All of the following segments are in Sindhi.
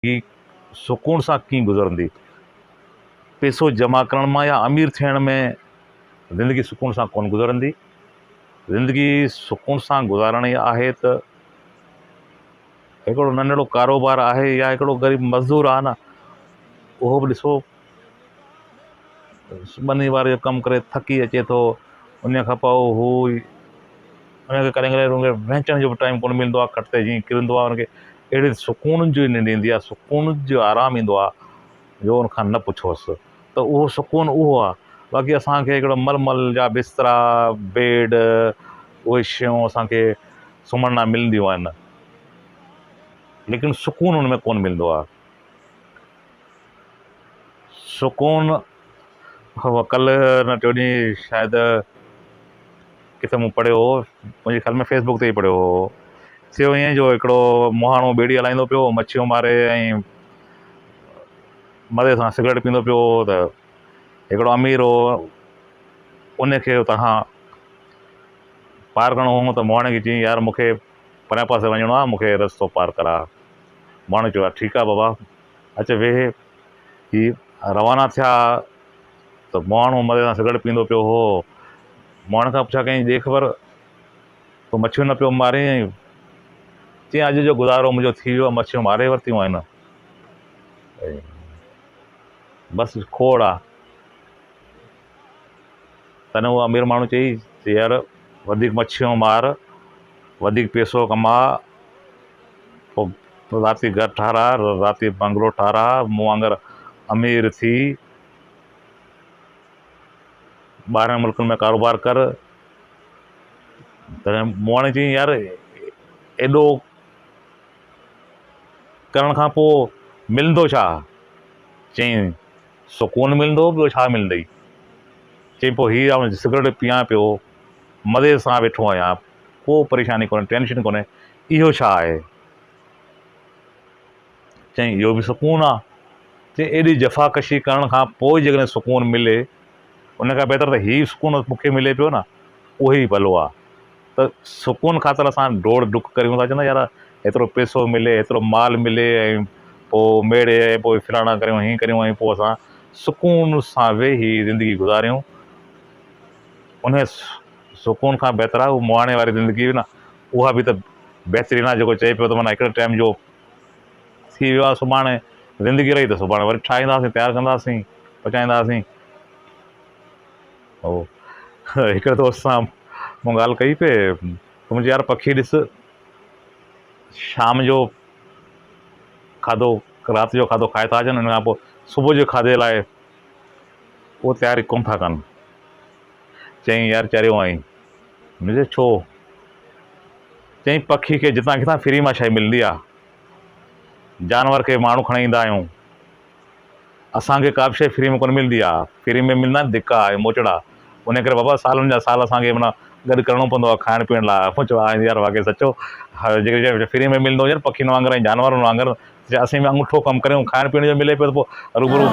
سڪون سان ڪيئن گذرندي؟ پئسو جمع ڪرڻ مان يا امير ٿيڻ ۾ زندگي سڪون سان ڪونه گذرندي. زندگي سڪون سان گذارڻي آهي ته هڪڙو ننڍڙو ڪاروبار آهي يا هڪڙو غريب مزدور آهي نه اهو به ڏسو ٻني واري جو ڪم ڪري ٿڪي اچي ٿو ان کان پوءِ هو ان کي ڪڏهن ڪڏهن ان کي وهنجڻ جو به ٽائيم ڪونه ملندو آهي کٽ تي جيئن ڪرندو آهي ان کي اهڙي سڪون جي ننڊ ايندي آهي سڪون جو آرام ايندو آهي جو ان کان نه پڇوس ته اهو سڪون اهو آهي باقي اسان کي هڪڙو ململ جا بسترا بيڊ اهي شيون اسان کي سمهڻ لاءِ ملنديون آهن ليڪن سڪون ان ۾ ڪونه ملندو آهي. سڪون هو ڪلهه نه ٽيون ڏينهن شايد ڪٿي مون پڙهيو هو منهنجي خيال ۾ فيس بڪ تي ئي پڙهيو هو ٿيو ائين جو هڪڙو مهاڻو ٻيڙي هلائيندو پيو هو مڇيون ماري ۽ مزي سان سگريٽ پيئندو پيو هو ته هڪڙو امير هو ان کي اتان کان پار ڪرڻو هو ته مهاڻي کي چيائين يار مون کي پريان پاسي وڃڻو آهي مون کي رستو پار ڪراءِ مهاڻي چيو ٺيڪ آهي بابا اچ ويهه. هي روانا ٿيا ته مهاڻو مزي سان سگريٽ پيئندو پيو هو. مهاڻي کان پڇا ڪيائين ڏي خبر تون مڇيون نه پيو مارين؟ چيائين اڄ جو گذارو منهنجو ٿي ويو آهي مڇيون ماري ورتيون آهن بس کوڙ آهي. تڏهن اهو امير ماڻهو چئي ته يار وڌيڪ مڇيون مار وڌيڪ پئسو ڪماء پوءِ ذاتي گهر ٺاراءِ ذاتي بنگلو ٺاراءِ مون وانگر امير ٿي ٻاهرين ملڪن ۾ ڪاروبار ڪر. تڏهن مون واري چيائين يار ايڏو ڪرڻ کان پوءِ ملندو ڇا؟ چيائين سڪون ملندو ٻيو ڇا ملندئي؟ چيائين پوءِ هي آئون سگريٽ پيئان پيو مزي سان ويٺو آهيان ڪو پريشاني ڪونهي ٽينشن ڪونهي اهو ڇا آهي؟ چيائين اهو به سڪون آهي. چيائين ايڏي جفاڪشي ڪرڻ کان پوءِ جيڪڏهن سڪون ملي ان کان بهتر ته هي سڪون مون کي ملي پيو نه اهو ئي ڀلو آهي. ته سڪون خاطر اسان ڊوڙ ڊڪ ڪريون ٿا چوندا يار هيترو پئسو ملي هيترو مال ملي ۽ پوءِ ميڙي ۽ پوءِ فلاڻا ڪريون هيئن ڪريون ۽ پوءِ اسان سڪون سان ويهي زندگي گذاريون. ان سڪون کان بهتر آهي اهو مهاڻي واري زندگي نه اها به ته بهترين آهي جيڪو چئي پيو ته معنيٰ هڪڙي ٽائيم جو ٿي ويو آهي سڀاڻي زندگي رهي ته سڀاڻي وري ٺاهينداسين تيار ڪنداسين پچائينداسين. هو هڪڙي دوست سان مون ڳالهه ڪئي پئي ته مون چيو يار پکي ڏس شام جو کاڌو رات جو کاڌو کائي ٿا اچن ان کان پوءِ صبح جي کاڌي لاءِ اهو تياري ڪونه ٿا ڪن. چيائين يار چريو آهين. مون چيو ڇو؟ چيائين پکي کي جتان ڪٿان فري مان شيءِ ملندي آهي، جانور کي ماڻهو کڻي ايندا آهيون، اسان کي ڪا به شيءِ فري ۾ ڪونه ملندي آهي، فري ۾ ملندا آهن ڌڪا ۽ موچڙا، ان ڪري بابا سالن جا سال اسان کي معنيٰ گڏ ڪرڻو پوندو آهي کائڻ پيئڻ لاء. مون چيو ها يار واقعي سچو جيڪڏهن فري ۾ ملندو هجي نه پکين وانگر ۽ جانورن وانگر جي اسين به انگوٺو ڪم ڪريون کائڻ پيئڻ جو ملي پيو ته پوء هروڀرو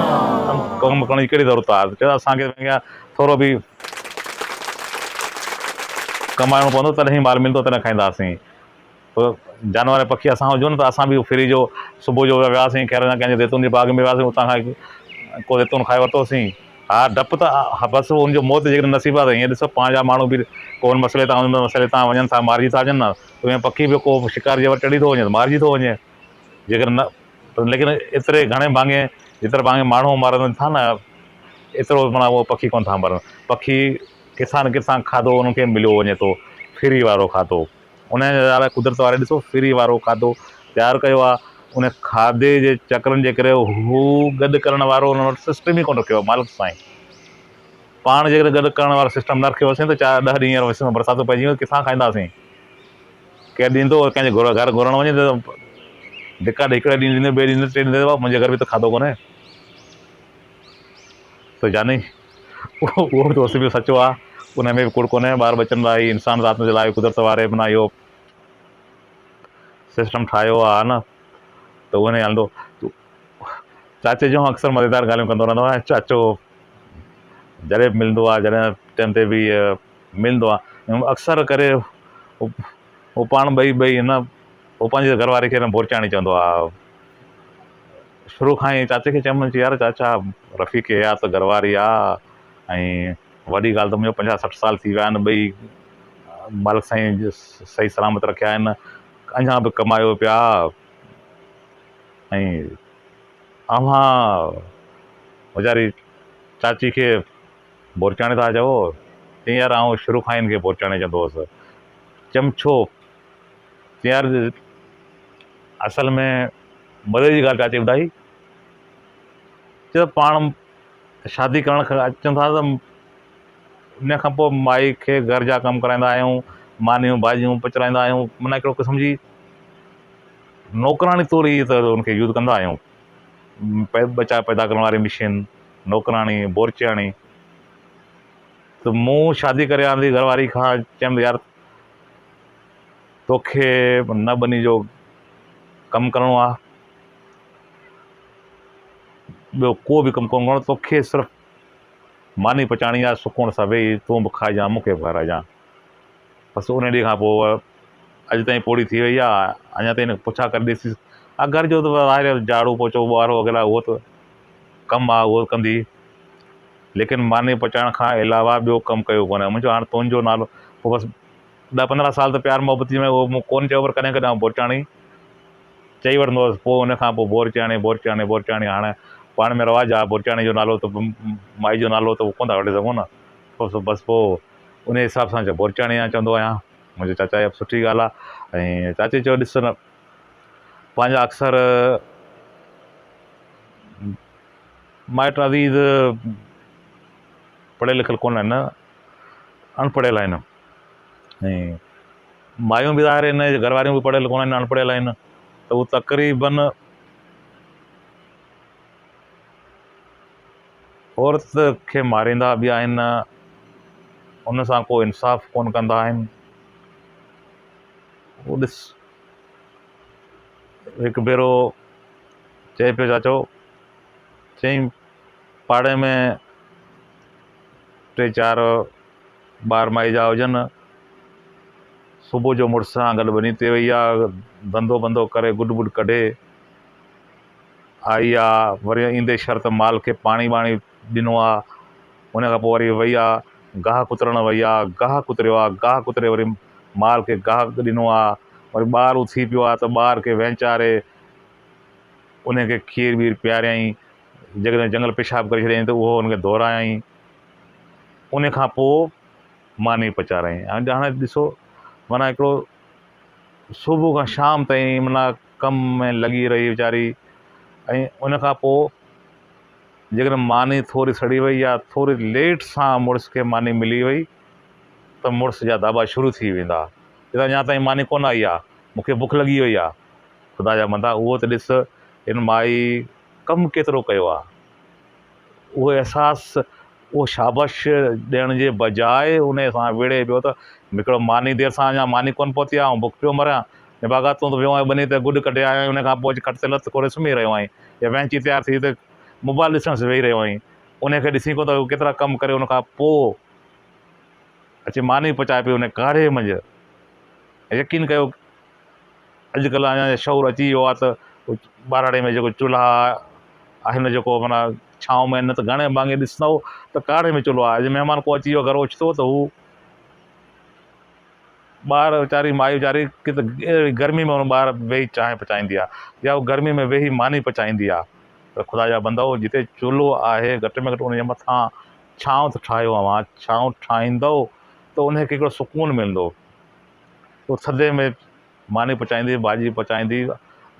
ڪم ڪرڻ جي ڪهڙي ضرورت آهي. چيو اسان کي ٿورو به ڪمائڻو پوندو تڏهن ئي مال ملندو تڏهن کائينداسين. پوء جانور ۽ پکي اسان هجون نه ته اسان به فري جو صبح جو وياسين خير سان ڪنهن جي زيتون جي باغ ۾ وياسين اتان کان ڪو زيتون کائي ورتوسين. ها ڊپ ته بس ان جو موت جيڪڏهن نصيب آهي ته ائين ڏسو پنهنجا ماڻهو به ڪو ان مسئلي تان ان مسئلي تان وڃن ٿا مارجي ٿا وڃن نه ته ائين پکي به ڪو شڪار جي ور چڙهي ٿو وڃي ته مارجي ٿو وڃي جيڪڏهن نه ته ليڪن ايتري گهڻي ڀاڱي جيتري ڀاڱي ماڻهو مرن ٿا نه ايترو معنيٰ اهو پکي ڪونه ٿا مرن. پکي ڪٿان نه ڪٿان کاڌو انهن کي مليو وڃي ٿو فري وارو کاڌو. ان جي لاء قدرت واري ڏسو فري وارو کاڌو تيار ڪيو آهي ان کاڌي جي چڪرن جي ڪري هو گڏ ڪرڻ وارو ان وٽ سسٽم ئي ڪونه رکيو آهي مالڪ سائين پاڻ جيڪڏهن گڏ ڪرڻ وارو سسٽم نه رکيوسين ته چار ڏهه ڏينهن وس ۾ برساتون پئجي ويون ڪٿان کائينداسين ڪير ڏيندو ڪنهن جي گهر گهر گهرڻ وڃي ته ڌڪا ڏئي هڪڙي ڏينهن ڏيندو ٻئي ڏينهن ڏيندو ٽئين ڏينهن ڏيندو منهنجي گهر به ته کاڌو ڪونهي ته جاني اهو به دوست به سچو آ ان ۾ به ڪوڙ ڪونهي ٻار ٻچن لاء ئي انسان ذات جي لاء قدرت واري معنيٰ اهو سسٽم ٺاهيو آ نه ته اهو نه هلندو چاچي جون اڪثر مزيدار ڳالهيون ڪندو رهندو آهيان چاچو جڏهن به ملندو آ جڏهن ٽائيم تي به ملندو آ اڪثر ڪري هو پاڻ ٻئي ٻئي نه هو پنهنجي گهر واري کي نه بورچاڻي چوندو آ. شروع کان ئي چاچي کي چيم چي يار چاچا رفيق حيات گهر واري آ ۽ وڏي ڳالهه ته منهنجو پنجاهه سٺ سال ٿي ويا آهن ٻئي مالڪ سائين صحيح سلامت رکيا آهن اڃا به ڪمايو پيا ۽ اوهان ويچاري چاچي کي بورچاڻي ٿا چئو چيائين يار آئون شروع کان ئي هن کي بورچاڻي چوندو هوس چيم ڇو چيائين يار اصل ۾ مزي جي ڳالهه چاچي ٻڌائي چي ته پاڻ شادي ڪرڻ کان اچون ٿا ته ان کان پوء مائي کي گهر جا ڪم ڪرائيندا آهيون مانيون ڀاڄيون پچرائيندا آهيون معنيٰ هڪڙو قسم جي نوڪراڻي طور ئي ته ان کي يوز ڪندا آهيون ٻچا پيدا ڪرڻ واري مشين نوڪراڻي بورچياڻي ته مون شادي ڪري آندي گهر واري کان چيم يار توکي نه ٻني جو ڪم ڪرڻو آهي ٻيو ڪو به ڪم ڪونه ڪرڻو توکي صرف ماني پچائڻي آهي سڪون سان ويهي تون به کائجان مون کي به کارائجان بس ان ڏينهن کان پوء اڄ تائين پوڙهي ٿي وئي آهي اڃا تائين پڇا ڪري ڏسيس ها گهر جو ته ظاهر آهي جهاڙو پوچو ٻهارو وغيره اهو ته ڪم آهي اهو ڪندي ليڪن ماني پچائڻ کان علاوه ٻيو ڪم ڪيو ڪونهي منهنجو هاڻ تنهنجو نالو پوء بس ڏهه پندرهن سال ته پيار محبت ۾ اهو مون ڪونه چيو پر ڪڏهن ڪڏهن آئون بورچاڻي چئي وٺندو هوس پوء ان کان پوء بورچاڻي بورچاڻي بورچاڻي هاڻي پاڻ ۾ رواج آهي بورچاڻي جو نالو ته مائي جو نالو ته ڪونه ٿا وٺي سگهون نه پوء بس پوء ان حساب سان بورچاڻي چوندو آهيان منهنجو چاچا اها به سٺي ڳالهه آهي ۽ چاچي چيو ڏس نه پنهنجا اڪثر مائٽ عزيز پڙهيل لکيل ڪونه آهن اڻ پڙهيل آهن ۽ مايون به ظاهر آهن گهر واريون به پڙهيل ڪونه آهن اڻ پڙهيل آهن ته هو تقريبن عورت کي ماريندا به آهن ان سان ڪو انصاف ڪونه ڪندا آهن هو ڏس هڪ ڀيرو چئي پيو چاچو چئين پاڙي ۾ ٽي چار ٻار مائي جا هجن صبح جو مڙس سان گڏ ٻني تي وئي آ ڌنڌو بنڌو ڪري گڏ بڏ ڪڍي آئي آ وري ايندي شرط مال کي پاڻي ٻاڻي ڏنو آ ان کان پوء وري وئي آ گاهه ڪترڻ وئي آ گاهه ڪتريو آ گاهه ڪتري وري مال کي گاهه ڏنو آ وري ٻار اٿي پيو آ ته ٻار کي وينچاري ان کي کير ٻير پياريائين جيڪڏهن جنگل پيشاب ڪري ڇڏيائين ته اهو ان کي ڌورايائين ان کان پوء ماني پچارايائين هاڻي هاڻي ڏسو معنيٰ هڪڙو صبح کان شام تائين معنيٰ ڪم ۾ لڳي رهي ويچاري ۽ ان کان پوء جيڪڏهن ماني ٿوري سڙي وئي يا ٿوري ليٽ سان مڙس کي ماني ملي وئي ته مڙس جا داٻا شروع ٿي ويندا چي ته اڃا تائين ماني ڪونه آئي آهي مون کي بک لڳي وئي آهي خدا جا بندا اهو ته ڏس هن مائي ڪم ڪيترو ڪيو آهي اهو احساس اهو شابش ڏيڻ جي بجاء ان سان وڙهي پيو ته هڪڙو ماني دير سان اڃا ماني ڪونه پهتي آهي آئون بک پيو مران نڀاڳا تون ته ويو آهين ٻني تي گڏ ڪڍي آيو آهين ان کان پوء اچي کٽ تي لت کوڙي سمهي رهيو آهين يا وهنچي تيار ٿي ته موبائل ڏسڻ ويهي رهيو آهين ان کي ڏسين ڪونه ته هو ڪيترا ڪم ڪري ان کان پوء اچي ماني پچائي پئي ان ڪاڙهي منجهه يقين ڪيو اڄڪلهه اڃا شعور اچي ويو آهي ته ٻهراڙي ۾ جيڪو چولها آهن جيڪو معنيٰ ڇانو ۾ نه ته گهڻي ڀاڱي ڏسندؤ ته ڪاڙهي ۾ چولهو آهي اڄ مهمان ڪو اچي ويو گهر اوچتو ته هو ٻار ويچاري مائي ويچاري ڪٿي گرمي ۾ ٻار ويهي چانهه پچائيندي آهي يا هو گرمي ۾ ويهي ماني پچائيندي آهي ته خدا جا بندؤ جتي چولهو آهي گهٽ ۾ گهٽ ان جي مٿان ڇانو ته ٺاهيو اوهان ڇانو ٺاهيندؤ ته ان کي هڪڙو سڪون ملندو پوء ٿڌي ۾ ماني پچائيندي ڀاڄي پچائيندي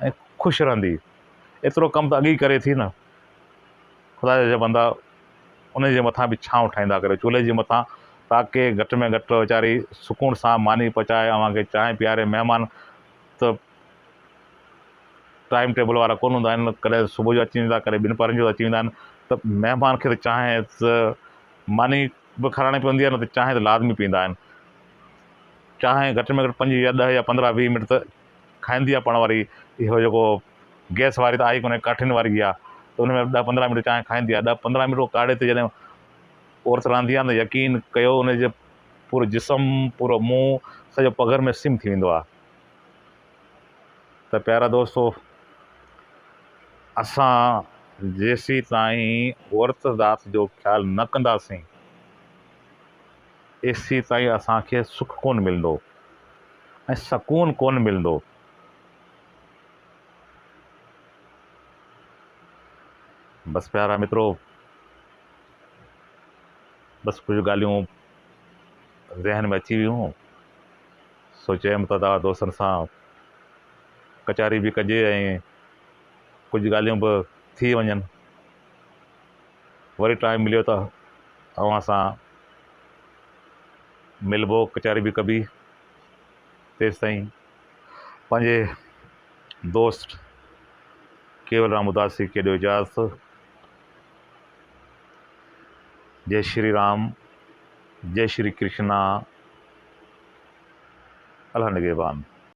۽ خوش رهندي ايترو ڪم ته اڳ ئي ڪري ٿي نه خدا جا بندا ان جي مٿان به ڇانو ٺاهيندا ڪريو چولهي جي مٿان تاڪه گهٽ ۾ گهٽ ويچاري سڪون سان ماني پچائي اوهان کي چانهه پياري مهمان ته ٽائيم ٽيبل وارا ڪونه هوندا آهن ڪڏهن صبح جو اچي ويندا ڪڏهن ٻن پهرن جو اچي ويندا آهن ته مهمان کي ته چانهه ته ماني به کارائڻي پوندي آهي نه ته چانهه ته لازمي پيئندا آهن چانهه گهٽ ۾ گهٽ پنج يا ڏهه يا 15 20 منٽ ته کائيندي آهي پاڻ واري اهو جيڪو گئس واري ته آهي ڪونهي ڪاٺين واري آهي ته ان ۾ ڏهه 15 منٽ چانهه کائيندي آهي ڏهه 15 منٽ ڪاڙهي تي جڏهن عورت رهندي آهي نه يقين ڪيو ان جو پورو جسم پورو منهن سڄو پگهر ۾ سم ٿي ويندو آهي ته پيارا دوستو اسان جيسيتائين عورت ذات جو خيال نه ڪنداسين، ايسيتائين اسان کي سک ڪونه ملندو ۽ سڪون ڪونه ملندو. بس پيارا مترو، بس ڪجهه ڳالهيون ذهن ۾ اچي ويون، سو چيم ته توهان دوستن سان ڪچهري به ڪجي ۽ ڪجهه ڳالهيون به ٿي وڃن. وري ٽائيم مليو ته اوهان سان ملبو ڪچهري به ڪبي. تيستائين پنهنجي دوست ڪيول رام اداسي کي ڏيو اجازت. جي شري رام جي شري ڪرشنا الله نگهبان.